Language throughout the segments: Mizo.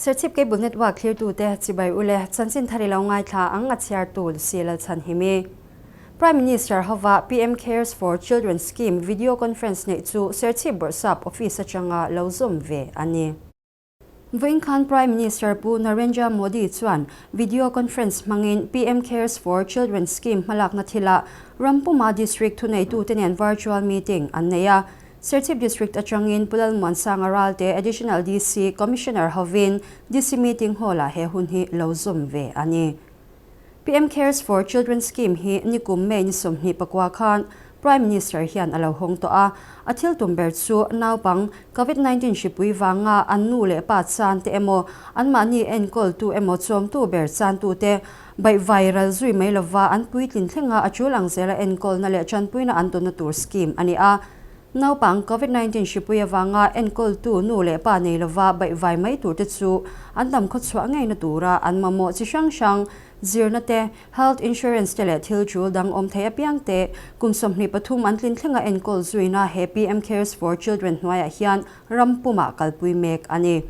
Serchhip Cable Network thlirtute chibai ule chanchin thar i lo ngaithla ang a chhiartu Lucy Lalchhanhimi. Prime Minister hova PM Cares for Children Scheme video conference neih chu Serchhip Bawrhsap Office atanga lo zawm ve a ni. Vawiin khan Prime Minister Pu Narendra Modi chuan video conference hmangin PM Cares for Children Scheme hmalakna thilah Rampuma District thuneitute nen virtual meeting an nei a. Serchhip District atangin Pu Lalmuansanga Ralte Additional DC Commissioner hovin DC Meeting Hall-ah he hun hi lo zawm ve a ni. PM Cares for Children Scheme hi nikum May ni 24 khan Prime Minister hian a lo hawng tawh a, a thil tum ber chu naupang Covid 19 hripui vanga an nu leh pa chan te emaw, anmahni enkawltu emaw chawmtu ber chantute baihvai ral zui mai lova an puitlin thlenga a tul ang zela enkawlna leh tanpuina an tawnna tur scheme a ni a. Naupang Covid 19 hripui avanga enkawltu nu leh pa nei lova baihvai mai turte chu an dam khawchhuah ngeina tura an mamawh chi hrang hrang zirna te, health insurance te leh thil tul dang awm thei apiang te kum 23 an tlin thlenga enkawl zuina he PM Cares for Children hnuaiah hian ram pumah kalpui mek a ni.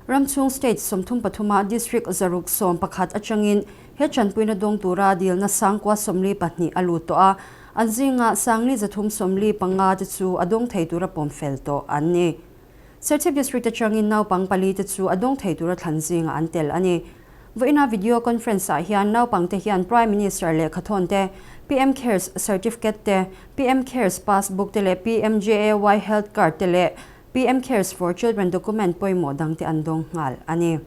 Ram chhung state 33 ah district 611 atangin he tanpuina dawng tura dilna sangkua 42 a lut tawh a, An zinga Sangli 345 te chu a dawng thei tura pawm fel tawh an ni. Serchhip District atangin naupang pali te chu a dawng thei tura thlan zingah an tel a ni. Vawiina video conference ah hian naupang te hian Prime Minister lehkhathawn te, PM Cares Certificate te, PM Cares Passbook te leh PMJAY Health Card te leh PM Cares for Children document pawimawh dang te an dawng nghal a ni.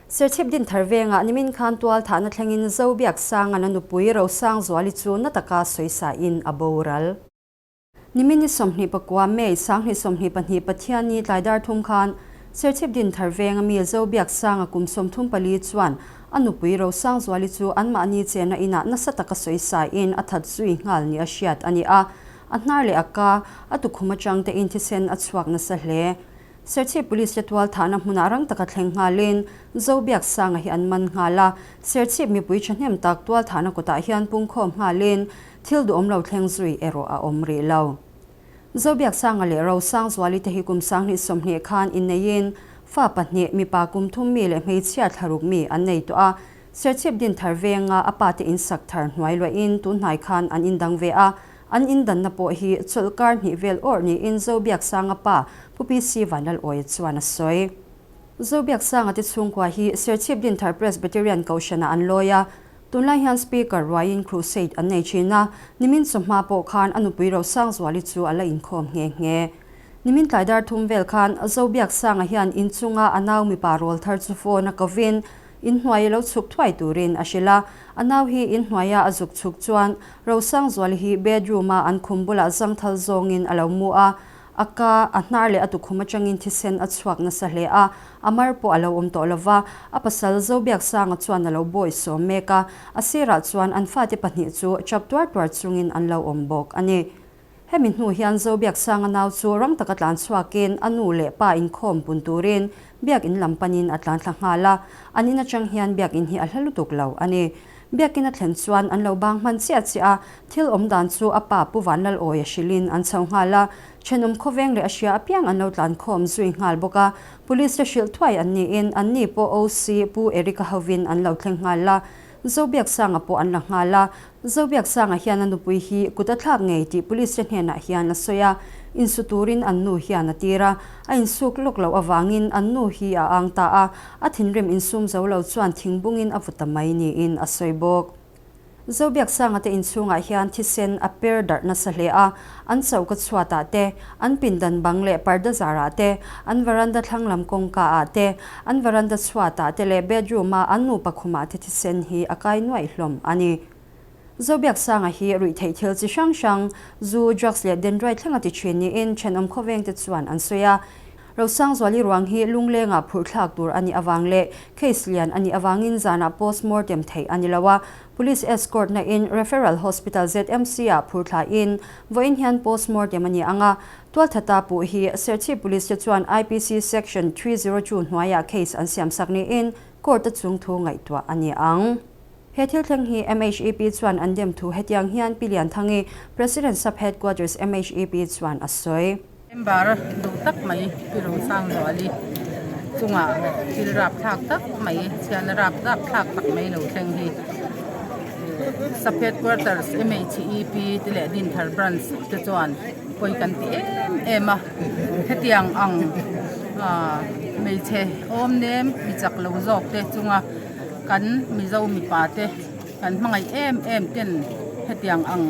Serchhip Dinthar vengah nimin khan tual thahna thlengin Zobiaksanga na nupui Rosangzuali chu na taka sawisa in a boral. Nimin ni 29 May 2022 Pathianni tlai dar thum khan Serchhip Dinthar venga mi Zobiaksanga kum 34 chuan a nupui Rosangzuali chu anmahni chenna inah nasa taka sawisa in a that zui nghal ni a hriat a ni a, a hnar leh a ka a tukhum atang te in thisen a chhuak nasa hle. Serchhip Police te tual thahna hmunah rang taka thleng nghalin Zobiaksanga hi an man nghal a, Serchhip mipui thahnem tak tual thahna kutah hian pungkhawm nghalin thil duhawm lo thleng zui erawh a awm rih lo. Zobiaksanga leh Rosangzuali te hi kum 2020 khan inneiin fa pahnih, mipa kum thum mi leh hmeichhia thlaruk mi an nei tawh a, Serchhip Dinthar venga a pa te insak thar hnuai luahin tunhnai khan an indang ve a, An indanna pawh hi chawlhkar hnih vel awrh niin Zobiaksanga pa Pu PC Vanlalawia chuan a sawi. Zobiaksanga te chhungkua hi Serchhip Dinthar Presbyterian Kohhranah an lawi a, tunlai hian Speaker ruaiin crusade an nei thin a, nimin chawhma pawh khan a nupui Rosangzuali chu a la inkhawm nghe nghe. Nimin tlai dar thum vel khan Zobiaksanga hian inchunga a nau mipa rawl thar chu phone a kovin Inhnuai lo chhuk thuai turin a hrilh a, a nau hi inhnuaia a zuk chhuk chuan Rosangzuali hi bedroom-a an khum bulah zangthal zawngin a lo mu a, a ka, a hnar leh a tukhum atangin thisen a chhuak nasa hle a, a mar pawh a lo awm tawh lova, a pasal Zobiaksanga chuan a lo bawi sawm mek a, a sirah chuan an fate pahnih chu chap tuar tuar chungin an lo awm bawk a ni. Hemi hnu hian Zobiaksanga nau chu rang taka tlan chhuakin a nu leh pa inkhawm pun turin biakin lam panin a tlan thla nghal a, an in atang hian biakin hi a hla lutuk lo a ni. Biakin a thlen chuan an lo bang hman chiah chiah a, thil awm dan chu a pa Pu Vanlalawia hrilhin an chho nghal a, thenawm khawveng leh a hria apiang an lo tlan khawm zui nghal bawk a, Police te hrilh thuai an niin anni pawh OC Pu Eric-a hovin an lo thleng nghal a, Zobiaksanga pawh an la nghal a, Zobiaksanga hian a nupui hi kut a thlak ngei tih police te hnenah hian a sawi a, insu turin an nu hian a tir a, a insuk lawk loh avangin an nu hi a ang ta a, a thinrim insum zo lo chuan thingbungin a vu ta mai niin a sawi bawk. Zobiaksanga te inchhungah hian thisen a per darh nasa hle a, an choka chhuatah te, an pindan bang leh parda zarah te, an veranda thlang lam kawngka ah te, an veranda chhuatah te leh bedroom a an nupa khumah te thisen hi a kai nuaih hlawm a ni. Zobiaksanga hi ruihtheih thil chi hrang hrang, zu, drugs leh dendrite thlenga ti thin niin thenawm khawveng te chuan an sawi a. Rosangzuali ruang hi lunglengah phurh thlak tur a nih avang leh case lian a nih avangin zanah postmortem theih a ni lo a, Police escort na in Referral Hospital ZMC ah phur thla in vawiin hian postmortem a ni ang a, tualthata puh hi Serchhip Police te chuan IPC Section 302 hnuaiah case an siam sak niin court a chung thu ngaihtuah a ni ang. He thil thleng hi MHEP chuan an dem thu hetiang hian Pi Lianthangi, President Sub Headquarters MHEP chuan a sawi. Member duh tak mai Pi Rosangzuali. chungah thil rapthlak tak mai chhiatna rapthlak tak mai lo thleng hi Sub Headquarters MHEP te leh Dinthar Branch te chuan pawi kan ti em em a hetiang ang ah hmeichhe awm nem mi chak lo zawk te chunga kan Mizo mipa te kan hmangaih em em ten hetiang ang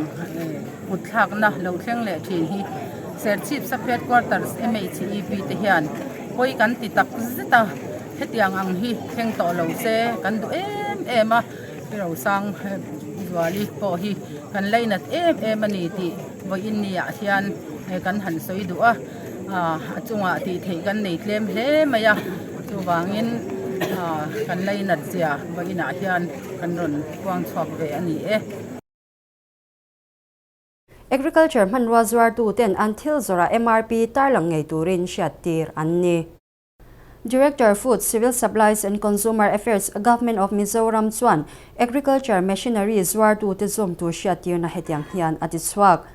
kut thlakna lo thleng leh thin hi Serchhip Sub Headquarters MHEP te hian pawi kan ti tak zet a hetiang ang hi thleng tawh lo se kan duh em em a Pi Rosang Zuali pawh hi kan lainat em em a ni tih vawiin ni ah hian kan han sawi duh a a chungah tih theih kan nei tlem hle mai a chuvangin kan lainat zia vawiin ah hian kan rawn puang chhuak ve a ni e. Agriculture hmanrua zuartu ten an thil zawrah MRP tarlang ngei turin hriattir an ni. Director Food, Civil Supplies and Consumer Affairs, Government of Mizoram chuan Agriculture Machinery zuartute zawm tur hriattirna hetiang hian a ti chhuak.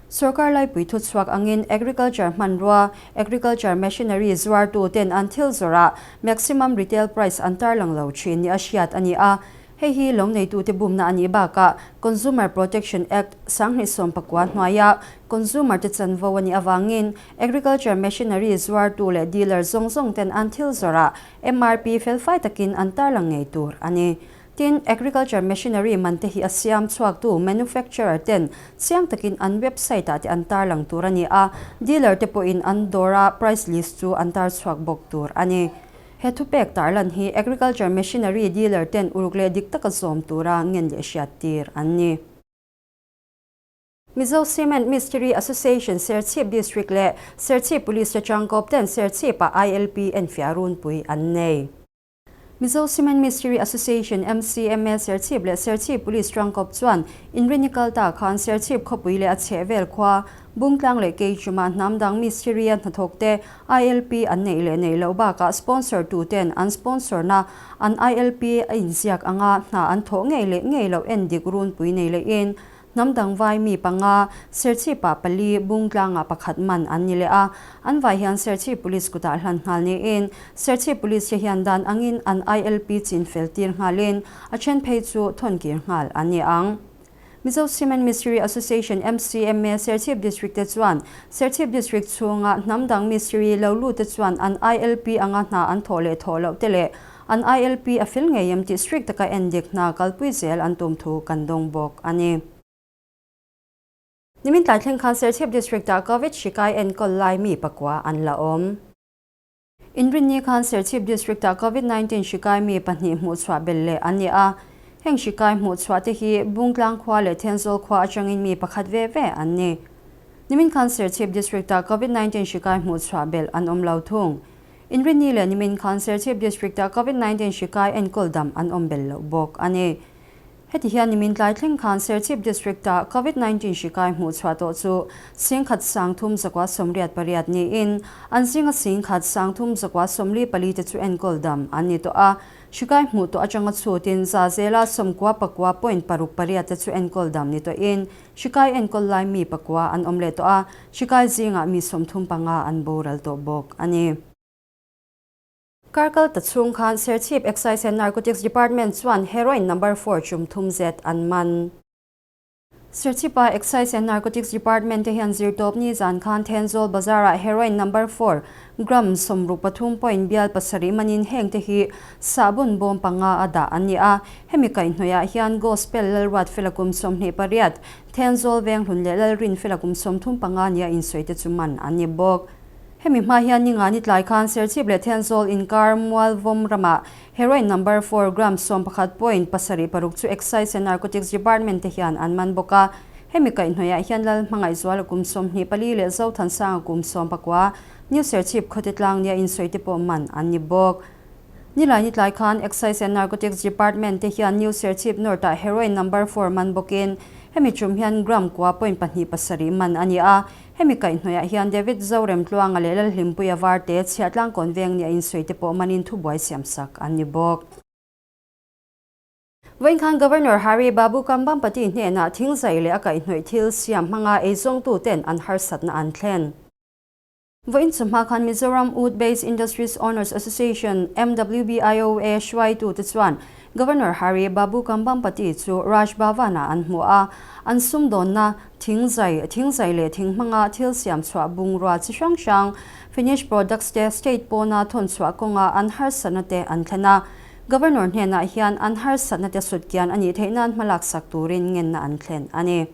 Sorkar laipui thuchhuak angin Agriculture hmanrua, Agriculture Machinery zuartuten an thil zawrah maximum retail price an tarlang lo thin ni a hriat a ni a. Hei hi lo neitute bumna a nih bakah Consumer Protection Act 2019 hnuaia consumer te chanvo a nih avangin Agriculture Machinery zuartu leh dealer zawng zawng ten an thil zawrah MRP felfai takin an tarlang ngei tur a ni. Tin, Agriculture Machinery man te hi a siam chhuaktu manufacturer ten chiang takin an website ah te an tarlang tur a ni a, dealer te pawhin an dawra price list chu an tar chhuak bawk tur a ni. He thupek tarlan hi Agriculture Machinery dealer ten uluk leh dik taka zawm tura ngen leh hriat tir an ni. Mizo Cement Mistiri Association Serchhip District leh Serchhip Police te tangkawp ten Serchhip-ah ILP enfiah runpui an nei. Mizo Cement Mistiri Association, MCMA, Serchhip leh Serchhip Police tangkawp chuan inrinni kal ta khan Serchhip khawpui leh a chhehvel khua Bungtlang leh Keichuma hnam dang Mistiri-a hnathawkte ILP an neih leh neih loh bakah sponsor tuten an sponsor na an ILP a inziak anga hna an thawh ngei leh ngei loh en dik runpui nei lehin hnam dang vai mi panga Serchhipah pali Bungtlangah pakhat man an ni leh a, an vai hian Serchhip Police kutah hlan nghal niin Serchhip Police te hian dan angin an ILP chin fel tir nghalin a then phei chu thawn kir nghal an ni ang. Mizo Cement Mistiri Association, MCMA, Serchhip District te chuan Serchhip District chhunga hnam dang mistiri lo lut te chuan an ILP anga hna an thawh leh thawh loh te leh an ILP a fel ngei em tih strict taka endik hna kalpui zel an tum thu kan dawng bawk a ni. Nimin tlai thleng khan Serchhip District-ah Covid hri kai enkawl lai mi pakua an la awm. Inrinni khan Serchhip District-ah Covid 19 hri kai mi pahnih hmuhchhuah belh leh an ni a. Heng hri kai hmuhchhuah te hi Bungtlang khua leh Thenzawl khua atangin mi pakhat ve ve an ni. Nimin khan Serchhip District-ah Covid 19 hri kai hmuhchhuah belh an awm lo thung. Inrinni leh nimin khan Serchhip District-ah Covid 19 hri kai enkawl dam an awm belh loh bawk a ni. Heti hian nimin tlai thleng khan Serchhip District-ah Covid 19 hri kai hmuhchhuah tawh chu 10,000 388 niin an zinga 10,000 344 te chu enkawl dam an ni tawh a. Hri kai hmuh tawh atanga chhutin za zela 99 point paruk pariat te chu enkawl dam ni tawhin hri kai enkawl lai mi pakua an awm leh tawh a, hri kai zingah mi 35 an boral tawh bawk a ni. Karkal ta chhung khan Serchhip Excise and Narcotics Department chuan heroin number four chum thum zet an man. Serchhipa Excise and Narcotics Department te hian zirtawp ni zan khan Thenzawl Bazar-ah heroin number four gram 63 point bial pasarih manin heng te hi sahbun bawm panga a dah an ni a. Hemi kaihhnawihah hian Gospel Lalruat Fela kum 28, Thenzawl Venghlun leh Lalrin Fela kum 35 nia insawi te chu man an ni bawk. Hemi hma hian ninga ni tlai khan Serchhip leh Thenzawl inkar Mualvawm ramah heroin number four gram 11 point pasarih paruk chu Excise and Narcotics Department te hian an man bawk a. Hemi kaihhnawihah hian Lal Hmangaihzuala kum 24 leh Zothansanga kum 19 New Serchhip khawte tlang nia insawi te pawh man an ni bawk. Nilai ni tlai khan Excise and Narcotics Department te hian New Serchhip North ah heroin number four man bawkin hemi tum hian gram kua point pahnih pasarih man a ni a. Hemi kaihhnawihah hian David Zoremtluanga leh Lalhlimpuia Varte chhiahtlang kawn veng nia insawi te pawh manin thubuai siamsak an ni bawk. Vawiin khan Governor Hari Babu Kambhampati hnenah thingzai leh a kaihhnawih thil siam hmanga eizawngtu ten an harsatna an thlen. Vawiin chawhma khan Mizoram Wood Based Industries Owners Association, MWBIOA, hruaitute chuan Governor Hari Babu Kambhampati chu Raj Bhavan-ah an hmu a, an sumdawnna, thingzai, thingzai leh thing hmanga thil siam chhuah bungrua chi hrang hrang, finished products te state pawna thawn chhuah kawnga an harsatna te an thlen a. Governor hnenah hian an harsatna te sutkian a nih theih nan hmalak sak turin ngenna an thlen a ni.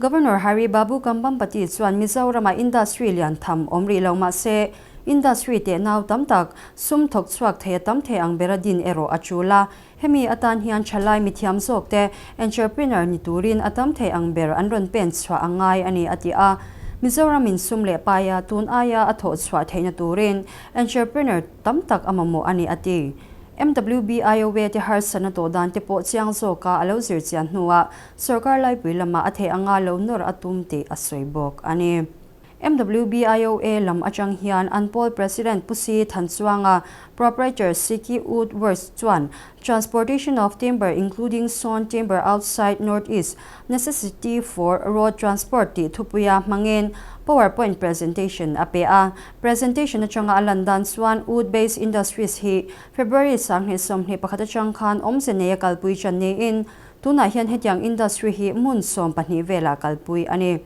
Governor Hari Babu Kambhampati chuan Mizoramah industry lian tham awm rih lo mah se, industry teh nau tam tak, sum thawk chhuak thei a tam thei ang bera din erawh a tul a. Hemi atan hian thalai mithiam zawk te entrepreneur ni turin a tam thei ang ber an rawn pen chhuah a ngai a ni a ti a. Mizoramin sum leh paia tun aia a thawh chhuah theihna turin entrepreneur tam tak a mamawh a ni a ti. MWBIOA te harsatna tawh dan te pawh chiang zawka a lo zir chian hnuah Sorkar laipui lamah a theih anga lo nawr a tum tih a sawi bawk a ni. MWBIOA lam atang hian an pawl President Pu Si Thanchuanga, Proprietor Siki Wood Works chuan Transportation of Timber including sawn timber outside North East, Necessity for Road Transport tih thupuia hmangin PowerPoint presentation a pe a. Presentation atanga a lan dan chuan Wood Based Industries hi February 2021 atang khan awmze neia kalpui chan niin Tunah hian hetiang industry hi hmun 12 velah kalpui a ni.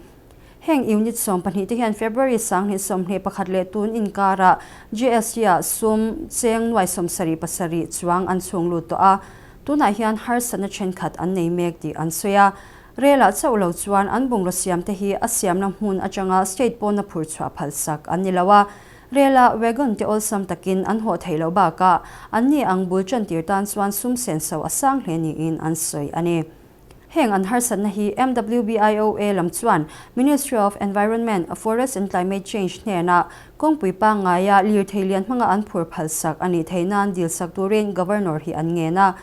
Heng unit 12 te hian February 2021 leh tun inkarah GST-ah sum cheng nuai 77 chuang an chhung lut tawh a, tunah hian harsatna thenkhat an nei mek tih an sawi a. Relah chauh lo chuan an bungraw siamte hi a siamna hmun atanga state pawna phur chhuah phalsak an ni lo a, Rela wagon te awlsam takin an hawh theih loh bakah anni ang bul chantir tan chuan sum senso a sang hle niin an sawi a ni. Heng an harsatna hi MWBIOA lam chuan Ministry of Environment, Forest and Climate Change hnenah kawngpui pangngaia lirthei lian hmanga an phur phalsak a nih theih nan dilsak turin Governor hi an ngen a.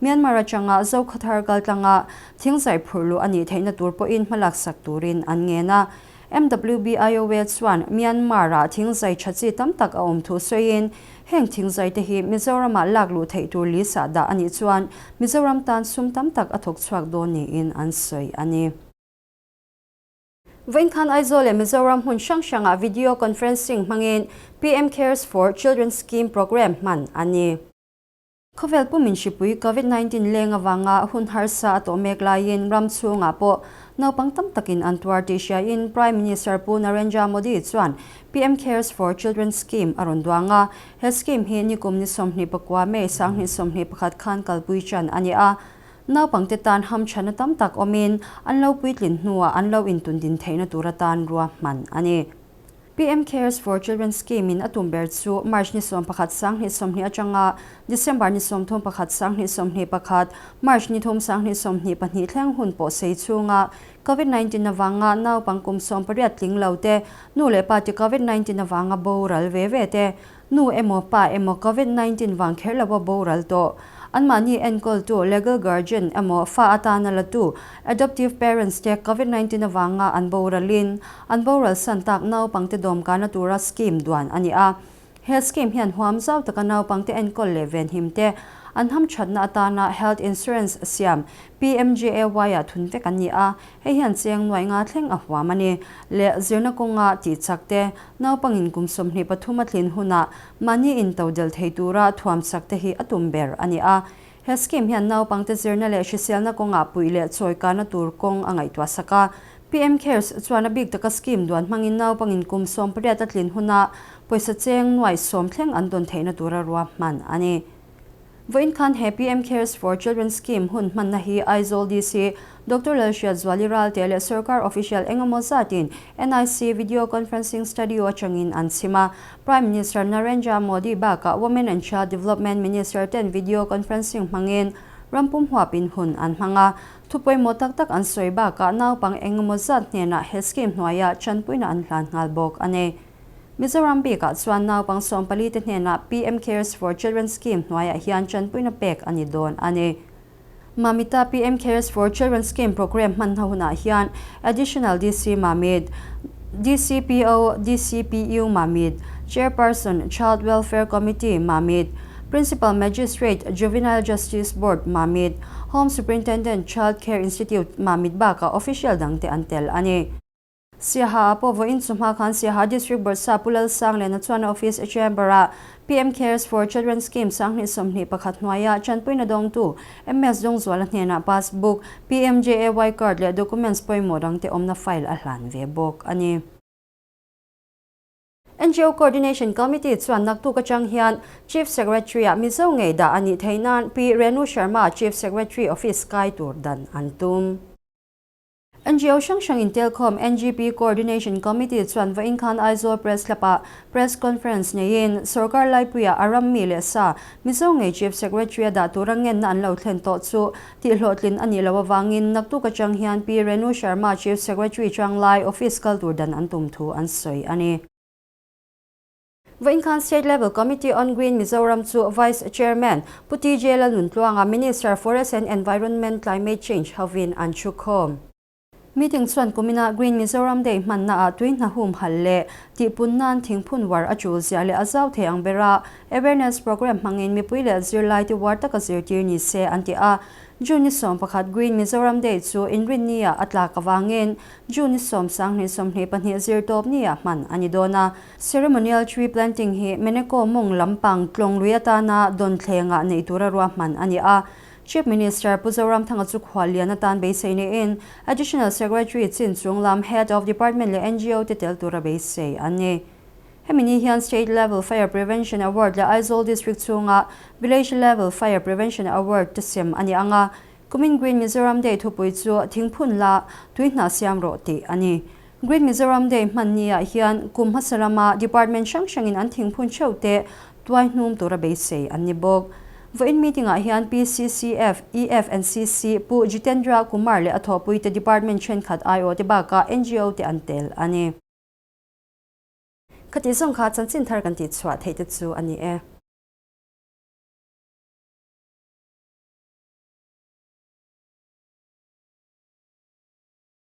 Myanmar atanga Zokhawthar kaltlanga thingzai phurh luh a nih theihna tur pawhin hmalaksak turin an ngen a. MWBIOA chuan Myanmar-ah thingzai tha chi tam tak a awm thu sawiin, heng thingzai te hi Mizoramah lak luh theih tur lisa dah a nih chuan Mizoram tan sum tam tak a thawk chhuak dawn niin an sawi a ni. Vawiin khan Aizawl leh Mizoram hmun hrang hrangah video conferencing hmangin PM Cares for Children Scheme programme hman a ni. Khawvel pumin hripui Covid 19 leng avanga hun harsa a tawh mek laiin ram chhungah pawh naupang tam takin an tuar tih hriain Prime Minister Pu Narendra Modi chuan PM Cares for Children Scheme a rawn duang a. He scheme hi nikum ni 29 May 2021 khan kalpui ṭan a ni a. Naupangte tan hamṭhatna tam tak awmin an lo puitlin hnuah an lo intundin theihna tur atan ruahman a ni. PM Cares for Children Scheme in a tum ber chu March ni 11 2020 atanga December ni 31 2021, March ni 3 2022 thleng hun pawh sei chhunga Covid 19 avanga naupang kum 18 tling lo te, nu leh pa te Covid 19 avanga boral ve ve te, nu emaw pa emaw Covid 19 vang kher lova boral tawh, anmahni enkawltu legal guardian emaw fa atana latu adoptive parents te Covid 19 avanga an boralin An boral san tak naupangte dawmkana tura scheme duan a ni a. He scheme hian huam zau taka naupangte enkawl leh venhim te an hamthatna atana health insurance siam PMJAY-ah thun vek an ni a, hei hian cheng nuai nga thleng a huam a ni. Leh zirna kawnga tih chak te, naupangin kum 23 a tlin hunah mahni intodelh thei tura thuam chak te hi a tum ber a ni a. He scheme hian naupangte zirna leh hriselna kawngah puih leh chawikana tur kawng a ngaihtuah sak a. PM Cares chuan a bik taka scheme duan hmangin naupangin kum 18 a tlin huna pawisa cheng nuai 10 thleng an dawn theihna tura ruahman a ni. Vawiin khan he PM Cares for Children scheme hun hmanna hi Aizawl DC Doctor Lalhriatzuali Ralte leh sorkar official engemaw zatin NIC Video Conferencing Studio atangin an chhim a. Prime Minister Narendra Modi bakah Women and Child Development Minister ten video conferencing hmangin ram pum huapin hun an hmang a. Thu pawimawh tak tak an sawi bakah naupang engemaw zat hnenah he scheme hnuaiah tanpuina an hlan nghal bawk a ni. Mizoram bikah chuan naupang 14 te hnenah PM Cares for Children scheme hnuaiah hian tanpuina pek a ni dawn a ni. Mamita PM Cares for Children Scheme programme hmanna hunah hian Additional DC Mamit, DCPO, DCPU Mamit, Chairperson, Child Welfare Committee, Mamit, Principal Magistrate, Juvenile Justice Board, Mamit, Home Superintendent, Child Care Institute, Mamit bakah official dangte an tel a ni. Siaha ah pawh vawiin chu hma khan Siaha District Bawrhsa Pu Lalsangliana chuan a office chamber-ah PM Cares for Children Scheme 2021 hnuaia tanpuina dawngtu MS Dawngzuala hnenah passbook, PMJAY card leh documents pawimawh dangte awmna file a hlan ve bawk a ni. NGO Coordination Committee chuan naktuk atang hian Chief Secretary-ah Mizo ngei dah a nih theih nan Pi Renu Sharma Chief Secretary Office kai tur dan an tum. NGO hrang hrang intelkhawm NGP Coordination Committee chuan vawiin khan Aizawl Press Club-ah Press Conference neiin sorkar laipuiah a ram mi leh sa Mizo ngei Chief Secretary-a dah tura ngenna an lo thlen tawh chu tihhlawhtlin a nih loh avangin naktuk atang hian Pi Renu Sharma Chief Secretary changlai office kal tur dan an tum thu an sawi a ni. Vawiin khan State Level Committee on Green Mizoram chu Vice Chairman Pu TJ Lalnuntluanga Minister Forest and Environment Climate Change hovin an thu khawm. Meeting chuan kumina Green Mizoram Day hmannaah tui hna hum hal leh tihpun nan thingphun war a tul zia leh a zau thei ang bera awareness programme hmangin mipui leh zirlai te war taka zirtir ni se an ti a. June ni 11 Green Mizoram Day chu inrinnia a tlak avangin June ni 10 2022 zirtawp nia hman a ni dawn a. Ceremonial tree planting hi Meneko mawng lampang tlawng lui atana dawn thlengah neih tura ruahman a ni a. Chief Minister Pu Zoramthanga chu khuallian atan beisei niin Additional Secretary chin chung lam Head of Department leh ngo te tel tura beisei an ni. Hemi ni hian State Level Fire Prevention Award leh Aizawl District chhunga Village Level Fire Prevention Award te sem a ni ang a. Kumin Green Mizoram Day thupui chu Thingphun la tui hna siam rawh tih a ni. Green Mizoram Day hman niah hian kum hmasa lama department hrang hrangin an thingphun theuh te tuai hnum tura beisei an ni bawk. Vawiin meeting ah hian PCCF, EF and CC Pu Jitendra Kumar leh a thawhpuite department thenkhat aiawh te bakah ngo te an tel a ni. Khatih zawng kha chanchin thar kan tihchhuah theih te chu a ni e.